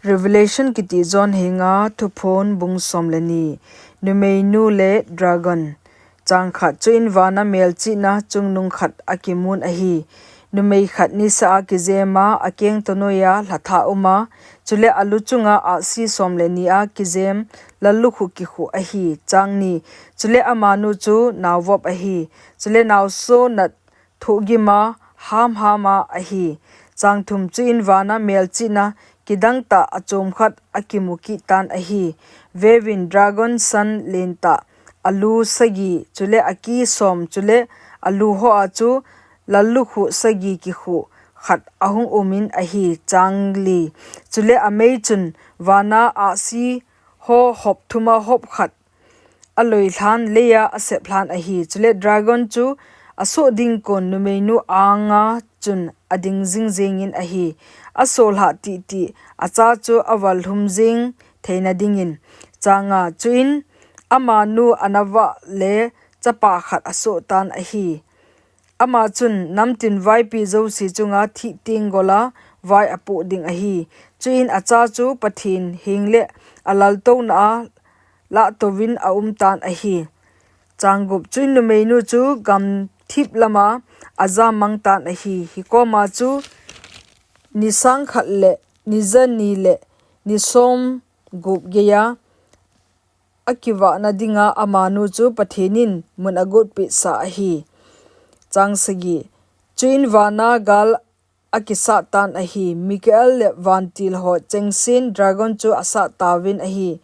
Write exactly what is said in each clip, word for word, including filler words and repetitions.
Revelation kiti John henga Thuphon bung som le ni. Numeinu le Dragon. Chang khat. Chuin vana melchihna chungnung khat akimun ahi. Numei khat nisa a kijema, akeng tonoiya lhatha uma, chule alu chunga ahsi som le ni a kijem lallukhuh kikhuh ahi. Chang ni. Chule amanu chu naovop ahi. Chule naoso nat thohgima hamhama ahi. Chang thum. Chuin vana melchihna kidangtah achom khat akimu kit tan ahi. Veuvin, dragon san lentah, alu sagi, chule aki som, chule alu hoa chu lallukhuh sagi kikhuh khat ahung umin ahi. Chang li. Chule amei chun vana ahsi ho hop thuma hop khat aloilhan, leiya aseplhan ahi. Chule dragon chu asoh ding kon numeinu anga chun ading jingjingin ahi. Asoh lhah tihtih acha chu aval lhum jing theina dingin. Chang nga. Chuin amanu anavah le chapa khat asoh tan ahi. Ama chun namtin vaipi jouse chunga thih teng gola vai apoh ding ahi. Chuin acha chu Pathen heng le alaltouna a lahtouvin aum tan ahi. Chang gup. Chuin numeinu chu gamthip lama ajam mang tan ahi. Hikoma chu ni sang khat le ni ja ni le ni som gup geiya akivahna dinga amanu chu Pathen in mun agotpeh sah ahi. Chang sagi. Chuin vana gal akisat tan ahi. Michael le vantil ho chengsen dragon chu asat tauvin ahi.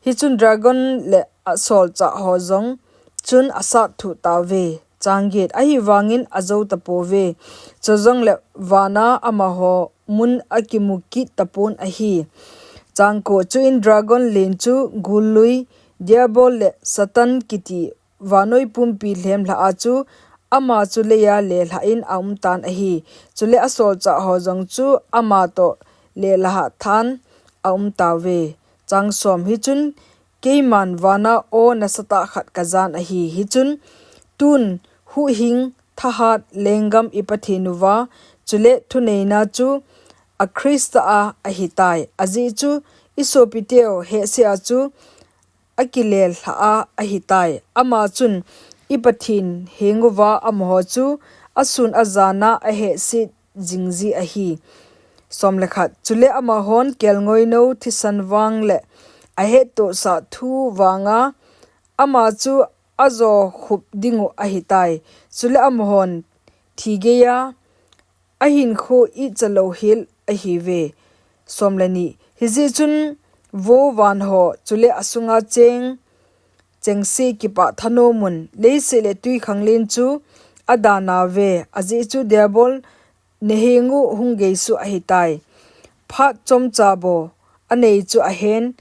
Hichun dragon le asolchah ho jong chun asat thuh tauve. Chang get. Ahivangin ajou tapouve. Chujongle vana amaho mun akimu kit tapon ahi. Chang ko. Chuin dragon len chu gul lui, Diabol le Satan kiti vannoi pumpi lhem lhah a chu ama chu leiya lelhah in aum tan ahi. Chule asolchah ho jong chu ama toh lelhah than aum tauve. Chang som. Hichun keiman vana aw nasatah khat kajan ahi. Hichun tun huhhing, thahat, lenggam i Pathen uva, chule thuneina chu a Christa a ahitai. Ajeh chu i sopiteu hehseh a chu akilelhah a ahitai. Ama chun i Pathen henguva amaho chu asun ajana ahehset jingji ahi. Som le khat. Chule amahon kelngoinou thisan vang le ahettohsah thu vanga ama chu ajo khup dingu ahitai. Chule amahon thi geiya ahinkho icha louhel ahiuve. Som le ni. Hijeh chun vo van ho, chule asunga cheng chengse kipah thanomun, leiset le twikhanglen chu adanauve. Ajeh chu Diabol nahengu hung geisuh ahitai. Phat chomcha bou anei chu ahen,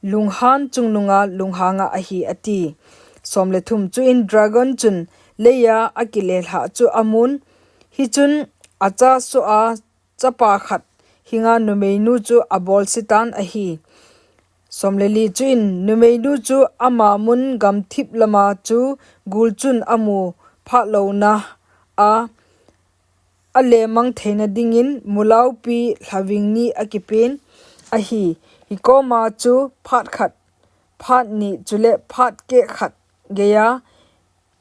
lunghan chungnunga lunghanga ahi, ati. Som le thum. Chuin dragon chun leiya akilelhah chu amun, hichun acha soh a chapa khat henga numeinu chu abolse tan ahi. Som le li. Chuin numeinu chu ama mun gamthip lama chu gul chun amu phatlouna a alemang theina dingin mulaupi lhaving ni akipen ahi. Hikoma chu phat khat, phat ni, chule phat keh khat geiya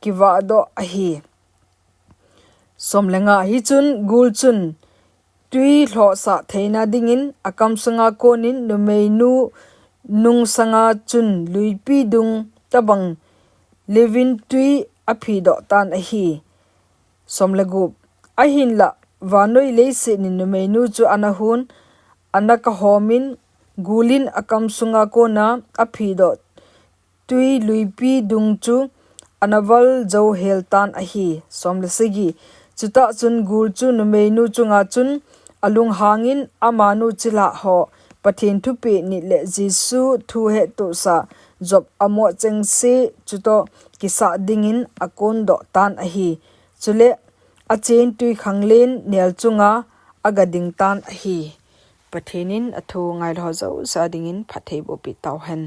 kivahdoh ahi. Som le nga. Hichun gul chun twi lhohsah theina dingin akamsunga konin numeinu nungsanga chun luipi dung tabang living twi aphidoh tan ahi. Som le gup. Ahinlah vannoi leiset ni numeinu chu anahun, anakahomin, gulin akamsunga kona aphidoh twi luipi dung chu anaval jou hel tan ahi. Som le sagi. Chutah chun gul chu numeinu chunga chun alunghangin amanu chilhah ho, Pathen thupeh nit le Jesu thu hettohsah Job amoh chengse chutoh kisah dingin akondoh tan ahi. Chule achen twikhanglen nel chunga agading tan ahi. Pathen in athu ngailou jouse dingin phatthei bohpeh tauhen.